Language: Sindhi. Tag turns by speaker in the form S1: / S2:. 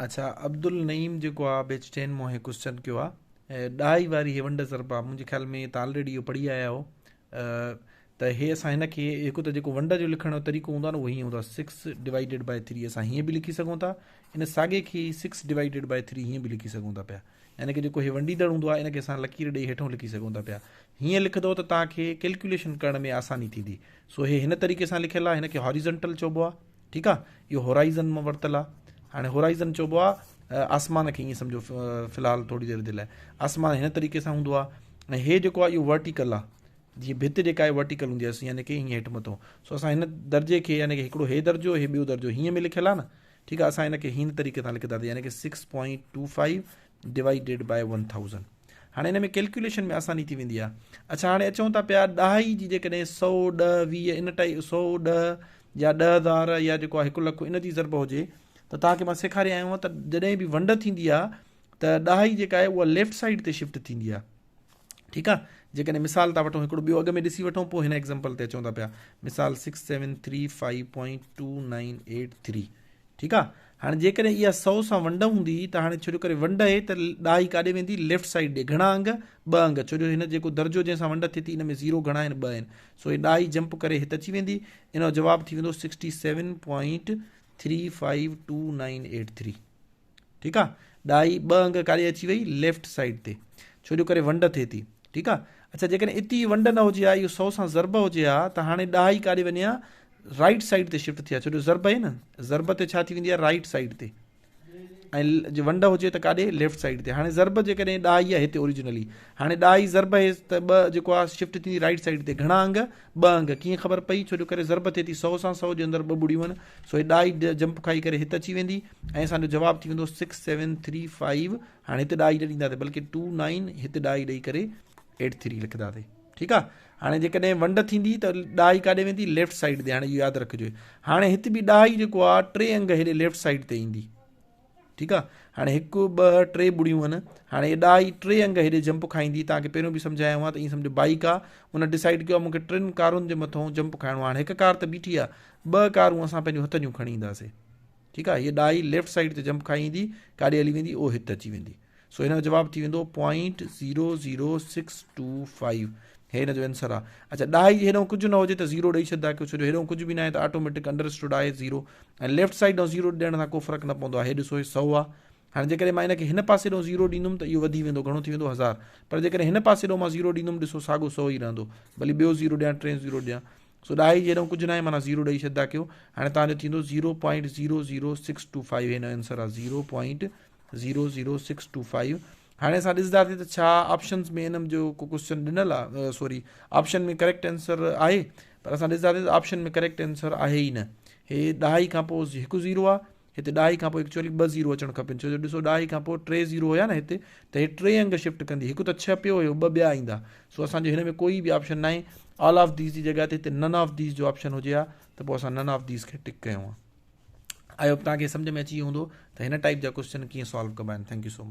S1: اڇا عبدالنعيم جيڪو آ بيچ ٽين مون هي ڪوسچن ڪيو آ ڏهائي واري هي ونڊ ضرب آ منهنجي خيال ۾ تان آلريڊي اهو پڙهي آيا آهيو ته هي اسان هن کي هڪ ته جيڪو ونڊ جو لکڻ جو طريقو هوندو آ نه اهو هيئن هوندو آ سڪس ڊوائيڊيڊ بائي ٿري اسان هيئن به لکي سگهون ٿا ان ساڳي کي ئي سڪس ڊوائيڊيڊ بائي ٿري هيئن به لکي سگهون ٿا پيا يعني ڪي جيڪو هي ونڊيندڙ هوندو آ ان کي اسان لڪير ڏئي هيٺون لکي سگهون ٿا پيا هيئن لکندو ته توهان کي ڪيلڪيوليشن ڪرڻ ۾ آساني ٿيندي سو هي هن طريقي سان لکيل آ هن کي هاريزنٽل چئبو آ ٺيڪ آ اهو هورائيزن مان ورتل آ هاڻي هورائيزن چئبو آ آسمان کي ائين سمجهو في الحال ٿوري دير جي لاء آسمان هن طريقي سان هوندو آ ۽ هي جيڪو آ اهو ورٽيڪل آ جيئن ڀت جيڪا آهي ورٽيڪل هوندي آ يعني ڪي هيئن هيٺ مٿو سو اسان هن درجي کي يعني ڪي هڪڙو هي درجو هي ٻيو درجو هيئن ۾ لکيل آ نه ٺيڪ آ اسان هن کي هن طريقي سان لکنداسين يعني ڪي 6.25 ڊوائيڊيڊ بائي 1000 هاڻي ان ۾ ڪيلڪيوليشن ۾ آساني ٿي ويندي آ اڇا هاڻي اچون ٿا پيا ڏهائي جي جيڪڏهن 100 10 20 ان ٽائي 100 10 يا 10,000 يا جيڪو آ هڪ لک ان جي ضرب هجي ته توهان کي مان سيکاري آيو آهيان ته جڏهن به ونڊ ٿيندي آ ته ڏهائي جيڪا آهي اها ليفٽ سائيڊ تي شفٽ ٿيندي آ ٺيڪ آ جيڪڏهن مثال ٿا وٺون هڪڙو ٻيو اڳ ۾ ڏسي وٺون پوء هن ايگزامپل تي اچون ٿا پيا مثال 6735.2983 ٺيڪ آ هاڻي جيڪڏهن اها سئو سان ونڊ هوندي ته هاڻي ڇو جو ڪري ونڊ آهي ته ڏهائي ڪاڏي ويندي ليفٽ سائيڊ ڏي گهڻا انگ ٻه انگ ڇو جو هن جيڪو درجو جنهن سان ونڊ ٿئي ٿي ان ۾ زيرو گهڻا آهن ٻه آهن سو هي ڏهائي جمپ ڪري هت اچي ويندي ان جو جواب ٿي ويندو sixty seven point three five two nine eight three ٺيڪ آ ڏهائي ٻه انگ ڪاڏي اچي وئي ليفٽ سائيڊ تي ڇو جو ڪري ونڊ ٿئي ٿي ٺيڪ آ اڇا جيڪڏهن اتي ونڊ نه هجي ها اهو سئو سان ضرب هجي ها ته هاڻي ڏهائي ڪاڏي وڃي ها رائيٽ سائيڊ تي شفٽ ٿي ها ڇو جو ضرب آهي نه ضرب تي ڇا ٿي ويندي آهي رائيٽ سائيڊ تي ۽ جي ونڊ هجي ته ڪاڏي ليفٽ سائيڊ تي هاڻي ضرب جيڪڏهن ڏهائي آهي هتي اوريجنلي هاڻي ڏهائي ضرب آهي ته ٻه جيڪو آهي شفٽ ٿيندي رائيٽ سائيڊ تي گهڻا انگ ٻه انگ ڪيئن خبر پئي ڇو جو ڪري ضرب ٿئي ٿي سئو سان سئو جي اندر ٻه ٻڙيون آهن سو هي ڏهائي جمپ کائي ڪري هت اچي ويندي ۽ اسان جو جواب ٿي ويندو سڪس سيون ٿري فائيو هاڻي هتي ڏهائي نه ڏينداسين بلڪه ٽو نائن هتي ڏهائي ڏئي ڪري ايٽ ٿري لکنداسين ٺيڪ آ هاڻي جيڪڏهن ونڊ ٿيندي ته ڏهائي ڪاڏي ويندي ليفٽ سائيڊ تي هاڻي اهو ياد رکجو هاڻي هت به ڏهائي جيڪو آ ٽي انگ هيڏي ليفٽ سائيڊ تي ايندي ٺيڪ آ هاڻي هڪ ٻه ٽي ٻڙيون آهن هاڻي هي ڏهائي ٽي انگ هيڏي جمپ کائيندي توهان کي پهريون به سمجهايو آ ته ائين سمجهو بائيڪ آ ان ڊسائيڊ ڪيو آ مونکي ٽن ڪارن جي مٿو جمپ کائڻو آ هاڻي هڪ ڪار ته بيٺي آ ٻه ڪارون اسان پنهنجون هٿ جون کڻي اينداسي ٺيڪ آ هيء ڏهائي ليفٽ سائيڊ تي جمپ کائي ايندي ڪاڏي هلي ويندي او هت اچي ويندي سو هن جو جواب ٿي ويندو point zero zero six two five هي هن جو آنسر آ اچا ڏهائي جي هيڏانهن ڪجهه نه هجي ته زيرو ڏئي ڇڏدا ڪيو ڇو جو هيڏانهن ڪجهه به ناهي ته آٽوميٽڪ انڊرسٽوڊ آهي زيرو ۽ ليفٽ سائيڊ ڏانهن زيرو ڏيڻ سان ڪو فرق نه پوندو آهي هي ڏسو هي سئو آ هاڻي جيڪڏهن مان هن کي هن پاسي ڏانهن زيرو ڏيندم ته اهو وڌي ويندو گهڻو ٿي ويندو هزار پر جيڪڏهن هن پاسي ڏانهن مان زيرو ڏيندم ڏسو ساڳو سئو ئي رهندو ڀلي ٻيو زيرو ڏيان ٽيون زيرو ڏيان سو ڏهائي جي هيڏانهن ڪجهه ناهي معنيٰ زيرو ڏئي ڇڏدا ڪيو هاڻي توهان جو ٿيندو zero point zero zero six two five هي هن جو آنسر آهي zero point zero zero six two five هاڻي اسان ڏسنداسين ته ڇا آپشنز ۾ ان جو ڪو ڪوشچن ڏنل آهي سوري آپشن ۾ ڪريڪٽ آنسر آهي پر اسان ڏسنداسين ته آپشن ۾ ڪريڪٽ آنسر آهي ئي نه هي ڏهائي کان پوء هڪ زيرو آهي هتي ڏهائي کان پوء ايڪچوئلي ٻه زيرو اچڻ کپن ڇو جو ڏسو ڏهائي کان پوء ٽي زيرو هيا نه هتي ته هي ٽي انگ شفٽ ڪندي هڪ ته ڇهه پيو هيو ٻه ٻيا ايندا سو اسان جو هن ۾ ڪوئي به آپشن ناهي آل آف these جي جڳهه تي هتي نن آف these جو آپشن هجي ها ته پوء اسان نن آف these کي ٽڪ ڪيون ها I hope توهان کي سمجهه ۾ اچي ويو هوندو ته هن ٽائپ جا ڪوشچن ڪيئن سالو ڪبا آهن thank you so much.